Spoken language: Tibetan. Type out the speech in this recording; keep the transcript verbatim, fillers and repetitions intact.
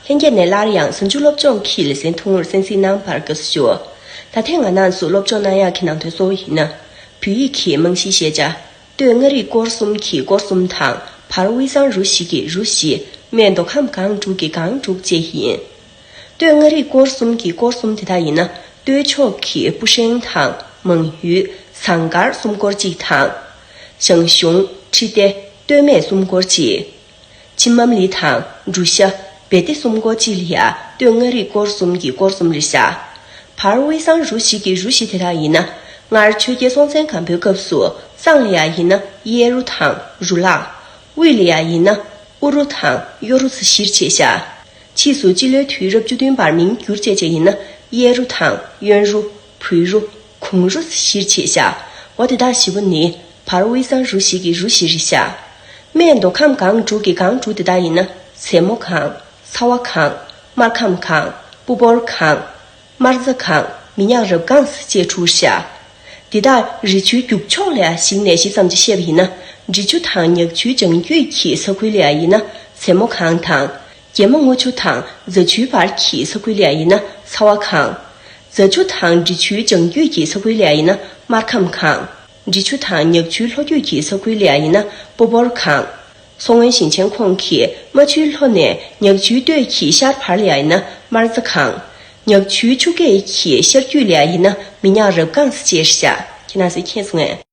ལྷན་རྒྱས་ནས་སླར་ཡང་གཟའ་མཇུག་སློབ་སྦྱོང་གི་ལེ་ཚན་ཐུང་ངུར་གསན་གཟིགས་གནང་བར་དགའ་བསུ་ཞུ། ད་ཐེངས་ང་རང་ཚོ་སློབ་སྦྱོང་གནང་ཡག་གི་ནང་དོན་གཙོ་བོ་ཡིན་ན། བོད་ཡིག་གི་རྨང་གཞིའི་ཤེས་བྱ། སྟོད་མངའ་རིས་སྐོར་གསུམ་གྱི་སྐོར་གསུམ་དང་། བར་དབུས་གཙང་རུ་བཞི་གི་རུ་བཞི། སྨད་མདོ་ཁམས་སྒང་དྲུག་གི་སྒང་དྲུག་བཅས་ཡིན། སྟོད་མངའ་རིས་སྐོར་གསུམ་གྱི་སྐོར་གསུམ་དེ་དག་ཡིན་ན། སྟོད་ཕྱོགས་ཀྱི་སྤུ་ཧྲེང་དང་མང་ཡུལ། ཟངས་དཀར་གསུམ་སྐོར་གཅིག་དང་། ཞང་ཞུང་། ཁྲི་ལྡེ། སྟོད་སྨད་གསུམ་སྐོར་གཅིག་ཆི་མམ་ལི་དང་འབྲུག་ཤ། བེ་ཏི་གསུམ་སྐོར་གཅིག་ལ་ཡ་སྟོད་མངའ་རིས་སྐོར་གསུམ་གྱི་སྐོར་གསུམ་རེད་ཤག་བར་དབུས་གཙང་རུ་བཞི་གི་རུ་བཞི་དེ་དག་ཡིན་ན། སྔར་ཆོས་རྒྱལ་སྲོང་བཙན་སྒམ་པོའི་སྐབས་སུ་གཙང་ལ་ཡ་ཡིན་ན་གཡས་རུ་དང་རུ་ལག་དབུས་ལ་ཡ་ཡིན་ན་དབུ་རུ་དང་གཡོ་རུ་ཚུ་བཞིར་ཕྱེ་ཤག་ཕྱིས་སུ་སྤྱི་ལོའི་དུས་རབས་བཅུ་བདུན་པར་མིང་བསྒྱུར་བྱས་བྱས་ཡིན་ན་གཡས་རུ་དང་གཡོན་རུ། བུ་རུ། གུང་རུ་བཞིར་ཕྱེ་ཤག་འོ་དེ་དག་བཞི་པོ་ནི་བར་དབུས་གཙང་རུ་བཞི་གི་རུ་བཞི་རེད་ཤག་སྨད་མདོ་ཁམས་སྒང་དྲུག་གི་སྒང་དྲུག་དེ་དག་ཡིན་ན་མཚན་མོ་སྒང་། ཚ་བ་སྒང་། སྨར་ཁམས་སྒང་། སྤུ་བོར་སྒང་། སྨར་རྩྭ་སྒང་། མི་ཉག་རབ་སྒང་ཟེར་བྱས་དྲུག་རེད་ཤག་འདི་དག་རི་ཆུའི་རྒྱུག་ཕྱོགས་ལ་ཡ་གཞིགས་ནས་ཞིབ་ཙམ་ཅིག་བཤད་པ་ཡིན་ན། འབྲི་ཆུ་དང་ཉག་ཆུའི་བྱང་རྒྱུད་ཀྱི་ས་ཁུལ་ལ་ཡ་ཡིན་ན་མཚན་མོ་སྒང་དང་། རྒྱལ་མོ་རྔུལ་ཆུ་དང་རྫ་ཆུའི་བར་གྱི་ས་ཁུལ་ལ་ཡ་ཡིན་ན་ཚ་བ་སྒང་། རྫ་ཆུ་དང་འབྲི་ཆུའི་བྱང་རྒྱུད་ཀྱི་ས་ཁུལ་ལ་ཡ་ཡིན་ན་སྨར་ཁམས་སྒང་། འབྲི་ཆུ་དང་ཉག་ཆུའི་ལྷོ་རྒྱུད་ཀྱི་ས་ཁུལ་ལ་ཡ་ཡིན་ན་སྤུ་བོར་སྒང་། མཚོ་སྔོན་ཞིང་ཆེན་ཁོངས་ཀྱི་རྨ་ཆུའི་ལྷོ་ནས་ཉག་ཆུའི་སྟོད་ཀྱི་ཤར་བར་ལ་ཡ་ཡིན་ན་སྨར་རྩྭ་སྒང་། ཉག་ཆུའི་ཆུ་སྐེད་ཀྱི་ཤར་རྒྱུད་ལ་ཡ་ཡིན་ན་མི་ཉག་རབ་སྒང་ཟེར་བྱས་རེད་ཤག་ཁྱེད་རང་ཚོས་མཁྱེན་སོང་ངས།